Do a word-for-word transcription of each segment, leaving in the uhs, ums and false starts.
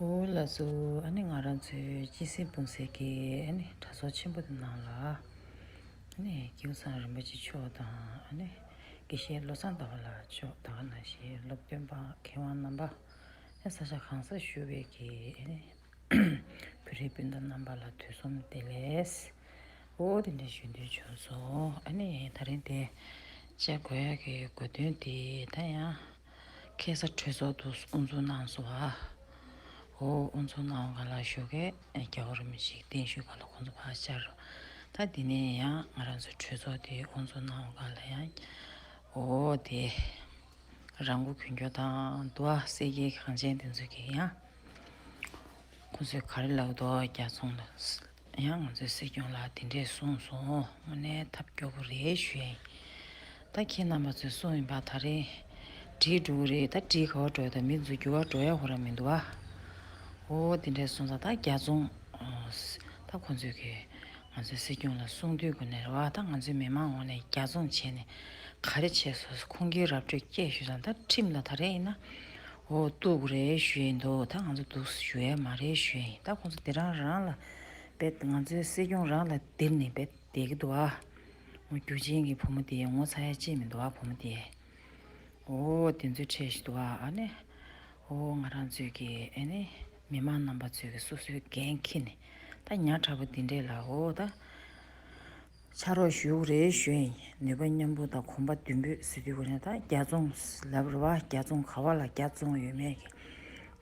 ཨོ་ལགས་སོ། ཨ་ནི་ང་རང་ཚོའི་སྤྱི་སེམས་སྤུངས་སའི་གི་ཨ་ནི་གྲྭ་ཚང་ཆེན་པོ་དེ་ནང་ལ། ཨ་ནི་སྐྱབས་མགོན་རིན་པོ་ཆེ་མཆོག་དང་ཨ་ནི་དགེ་བཤེས་བློ་བཟང་ཟླ་བ་ལགས་མཆོག་ད་ག་ནང་བཞིན་སློབ་སྟོན་པ་མཁས་དབང་རྣམ་པ། ཨ་ས་ཆ་གང་སར་བཞུགས་པའི་གི་ཨ་ནི་བོད་རིགས་སྤུན་ཟླ་རྣམ་པ་ལ་དུས་གསུམ་བདེ་ལེགས། ཨོ་དེ་འདྲ་ཞུ་འདོད་བྱུང་སོང་། ཨ་ནི་ད་རིང་དེ་བཅར་དགོས་ཡ་གི་དགོས་དོན་དེ་ད་ཡང་ཁ་སང་གྲོས་ཚོགས་དུ་དབུ་འཛུགས་གནང་སོང་བ། ཨོ་དབུ་འཛུགས་གནང་བ་ག་ལ་ཞོགས་ཀས་རྒྱལ་བ་རིན་པོ་ཆེ་གདན་ཞུས་ག་ལ་ཁོང་ཚོ་ཕར་བཅར། ད་དེ་ནས་ཡང་ང་རང་ཚོ་གྲོས་ཚོགས་དེ་དབུ་འཛུགས་གནང་བ་ག་ལ་ཡང་ཨོ་དེ། རང་མགོ་གྱོན་རྒྱུ་དང་དུ་བ་སེར་སྐྱའི་གངས་ཅན་དེ་ཚོ་གི་ཡང་། ཁོང་ཚོས་ག་རེ་ལབ་འདུག་རྒྱ་ཚོང་ལ། ཡང་ང་ཚོའི་སྲིད་སྐྱོང་ལགས་དེ་འདྲས་གསུངས་སོང་། དངོས་གནས་ཐབས་སྐྱོ་པོ་རེད་ཞུ་ཡ་ཡིན། ད་ཁྱེད་རྣམ་པ་ཚོས་གསུངས་ཡིན་པ་ད་རེས། བྲིས་འགྲོ་གི་རེད། ད་བྲིས་ག་བ་འགྲོ་ཡ་ད་མི་ཚོ་འགྱུར་བ་འགྲོ་ཡ་ཧོ་ར་མི་འདུག་བ། ཨོ་དེ་འདྲས་གསུངས་ཙང་ད་རྒྱ་ཚོང་། ད་ཁོང་ཚོས་གི་ང་ཚོའི་སྲིད་སྐྱོང་ལ་གསུང་དུས་གོ་ནས་རེད་བ། ད་ང་ཚོའི་མི་མང་འོག་ནས་རྒྱ་ཚོང་བྱས་ནས་ག་རེ་བྱས་སོང་། ཁོང་གིས་ར་སྤྲོད་སྐད་ཞུས་ཙང་ད་ཁྲིམས་ལ་ད་རེས་ཡིན་ན་ཨོ་གཏུག་དགོས་རེད་ཞུ་ཡིན་འདུག་ད་ང་ཚོ་འདུག་ཞུ་ཡ་མ་རེད་ཞུ་ཡ་ཡིན། ད་ཁོང་ཚོ་དེ་རང་རང་ལ་བེད་ང་ཚོའི་སྲིད་སྐྱོང་རང་ལ་དེར་ནས་བེད་བསྡད་ཀྱི་འདུག་ཨ། ཨོ་རྒྱུ་ཆེན་གྱི་བུ་མོ་དེ་ངོ་ཚ་ཡ་ཅིག་མི་འདུག་ཨ་བུ་མོ་དེ། ཨོ་དེ་ཚོའི་ཁྲལ་ཞིག་འདུག་ཨ། ཨ་ནི། ཨོ་ང་རང་ཚོའི་གི་ཨ་ནི་མི་མང་རྣམ་པ་ཚོའི་གི་སོ་སོའི་འགན་འཁྱེར་ནས་ད་ཉག་ཕྲ་པོ་འདི་འདྲས་ལ་ཨོ་ད་ཕྱག་རོགས་ཞུ་གི་རེད་ཞུ་ཡིན། ནུས་པ་མཉམ་སྤུངས་དང་གོམ་པ་མདུན་སྤོས་ཟེར་དུས་གོ་ནས་ད་རྒྱ་ཚོང་ལབ་རེད་བ། རྒྱ་ཚོང་ག་བ་ལ་རྒྱ་ཚོང་ཡོད་མེད་གི་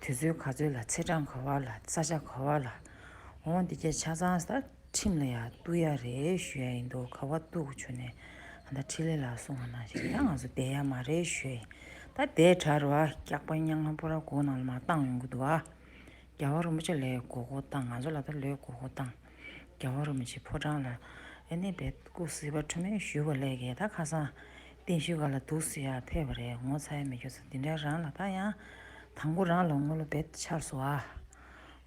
དུས་ཚོད་ག་ཚོད་ལ་ཚེས་གྲངས་ག་བ་ལ་ས་ཆ་ག་བ་ལ་ཨོ་འདི་གས་ཆ་ཚང་ད། ཁྲིམས་ལ་ཡང་གཏུག་ཡ་རེད་ཞུ་ཡ་ཡིན་འདུག་ག་བ་གཏུག་གི་བྱུང་ནས་ཨ་ད་འཕྲིན་ལས་ལགས་གསུངས་པ་ནང་བཞིན་ད་ང་ཚོ་བསྡད་ཡ་མ་རེད་ཞུ་ཡ་ཡིན། ད་བསྡད་དྲག་རེད་བ། སྐྱག་པ་ཉང་ང་པོ་ར་སྒོ་ནང་ལ་མར་བཏང་ཡོང་གི་འདུག་ཨ། རྒྱལ་བ་རིན་པོ་ཆེ་ལོས་མགོ་སྐོར་བཏང་། ང་ཚོ་ལ་ད་ལོས་མགོ་སྐོར་བཏང་། རྒྱལ་བ་རིན་པོ་ཆེ་ཕོ་བྲང་ལ་ཨེ་ནས་བེད་སྐུ་གཟི་བར་འཁྲུལ་མེད་བཞུགས་པ་ལས་ཀྱི་ད་ཁ་སང་བརྟན་བཞུགས་སྒང་ལ་འདུག་སེ་ཡར་ཕེབས་པ་རེད། ངོ་ཚ་ཡ་མེད་རྒྱུ་ཚོ་འདི་འདྲ་རང་ལ་ད་ཡང་དང་པོ་རང་ལ་དངུལ་ལོ་བེད་ཆར་སོང་ཨ།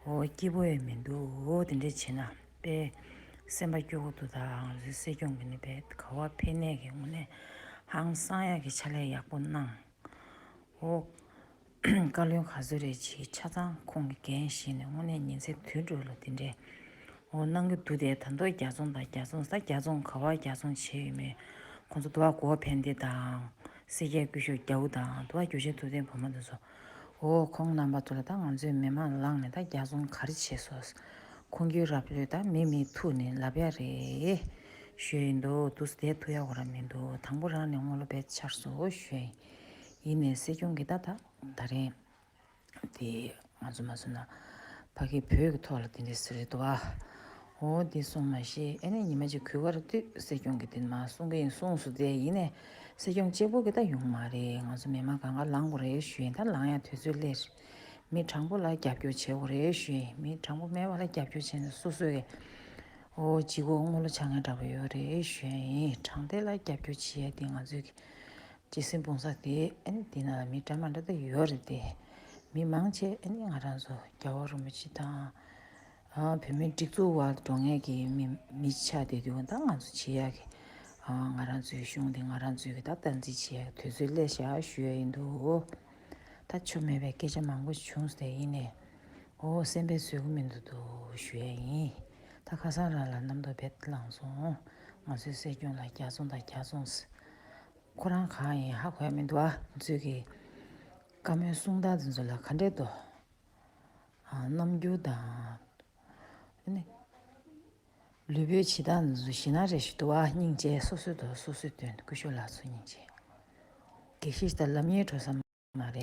ཨོ་སྐྱིད་པོ་ཡང་མི་འདུག་ཨོ་དེ་འདྲས་བྱས་ན་དཔེ་སེམས་པ་སྐྱོ་པོ་འདུག་ད་ང་ཚོའི་སྲིད་སྐྱོང་གི་ནི་བེད་ག་བ་ཕེབས་ནས་གི་དངོས་གནས་ཧང་སང་ཡག་གི་ཕྱག་ལས་ཡག་པོ་གནང་། ཨོ་བཀའ་བློན་ག་ཚོད་རེད་ཅིག་ཆ་ཚང་ཁོང་གི་འགན་བཞེས་ནས་དངོས་གནས་ཉིན་མཚན་དུས་དྲུག་ལ་དེ་འདྲས་ཨོ་གནང་གི་འདུག་དེ་ད་དུང་རྒྱ་ཚོང་དང་རྒྱ་ཚོང་ད་རྒྱ་ཚོང་ག་བ་རྒྱ་ཚོང་བྱས་ཡོད་མེད་ཁོང་ཚོ་དུ་བ་གོ་ཕན་བདེ་དང་སེར་སྐྱའི་སྐུ་ཞབས་རྒྱའུ་དང་དུ་བ་རྒྱུ་ཆེན་ཐུབ་བསྟན་བུ་མོ་དེ་ཚོ། ཨོ་ཁོང་རྣམ་པ་ཚོ་ལ་ད་ང་ཚོའི་མི་མང་ལངས་ནས་ད་རྒྱ་ཚོང་ག་རེ་བྱས་སོང་། ཁོང་གིས་རབ་ལོས་ད་མི་མི་ཐུག་ནས་ལབ་ཡ་རེད། ཞུ་ཡིན་འདུག་འདུག་སེ་བསྡད་ཐུབ་ཡ་གོ་ར་མི་འདུག་དང་པོ་རང་ནས་དངུལ་ལོ་བེད་ཆར་སོང་ཞུ་ཡིན། ཡིན་ནས་སྲིད་སྐྱོང་གི་ད་ད་ད་རེད། དེ་ང་ཚོ་མ་སོང་ན་ཕ་གི་བོད་ཀྱི་ཐོག་ལ་དེ་འདྲས་ཟེར་རེད་འདུག་ཨ། འོ་འདི་སོང་མ་ཤེས་ཨེ་ནས་ཉི་མ་གཅིག་གུས་བཀུར་དུས་སྲིད་སྐྱོང་གིས་དེ་མ་གསུང་གི་ཡིན་གསུངས་སོང་དེ་ཡིན་ནས་སྲིད་སྐྱོང་གཅིག་པོ་གིས་ད་ཡོང་མ་རེད། ང་ཚོ་མི་མང་གང་ག་ལངས་དགོས་རེད་ཞུ་ཡིན། ད་ལངས་ཡ་དུས་ཚོད་སླེབས་རེད། མི་དྲང་པོ་ལ་རྒྱབ་སྐྱོར་བྱེད་དགོས་རེད་ཞུ་ཡིན། མི་དྲང་པོ་མེད་པ་ལ་རྒྱབ་སྐྱོར་བྱས་ནས་སོ་སོ་གི་འོ་གཅིག་པོ་དངུལ་ལོ་ཆ་ངན་འདྲ་པོ་ཡོད་རེད་ཞུ་ཡིན། དྲང་བདེན་ལ་རྒྱབ་སྐྱོར་བྱེད་ཡ་དེ་ང་ཚོའི་གི་སྤྱི་སེམས་སྤུངས་ས་དེ་ཨ་ནི་དེ་ན་མི་འདྲ་མ་འདྲ་ད་ཡོད་རེད་དེ། མི་མང་ཆེ་ཨ་ནི་ང་རང་ཚོ་རྒྱལ་བ་རིན་པོ་ཆེ་དང་། ཨ་བོད་མིའི་སྒྲིག་འཛུགས་བར་འགྲོ་མཁན་གྱི་མི་མི་ཆགས་བསྡད་དུས་ད་ང་ཚོ་བྱེད་ཡག་གི་ཨ་ང་རང་ཚོའི་གཞུང་དེ་ང་རང་ཚོའི་གི་ད་སྟངས་འཛིན་བྱེད་ཡག་དུས་ཚོད་སླེབས་ཤག་ཞུ་ཡ་ཡིན་འདུག་ད་ཆོ་མེད་པའི་སྐད་ཆ་མང་པོ་བྱུང་སྟེ་ཡིན་ནས་ཨོ་སེམས་པའི་བཟོད་སྒོ་མི་འདུག་འདུག་ཞུ་ཡ་ཡིན། ད་ཁ་སང་རང་ལ་རྣམ་རྟོག་བེད་ལངས་སོང་། ང་ཚོའི་སྲིད་སྐྱོང་ལ་རྒྱ་ཚོང་དང་རྒྱ་ཚོང་ཟེར། ཁོ་རང་གང་ཡིན་ཧ་གོ་ཡ་མི་འདུག་ཨ། ང་ཚོས་ཀྱི་བཀའ་མོལ་གསུང་སྟངས་དེ་ཚོ་ལ་ག་འདྲས་འདུག་ཨ་རྣམ་འགྱུར་དང་། ཨ་ནི། ལུས་པོའི་བྱེད་སྟངས་དེ་ཚོ་ཞེ་ན་རེ་ཞིག་འདུག་ཨ། སྙིང་རྗེ་སོ་སོའི་དོན་སོ་སོའི་དོན་སྐུ་ཞབས་ལགས་ཚོ་སྙིང་རྗེ། དགེ་བཤེས་དང་ལམ་ཡིན་འགྲོ་ས་མ་རེད།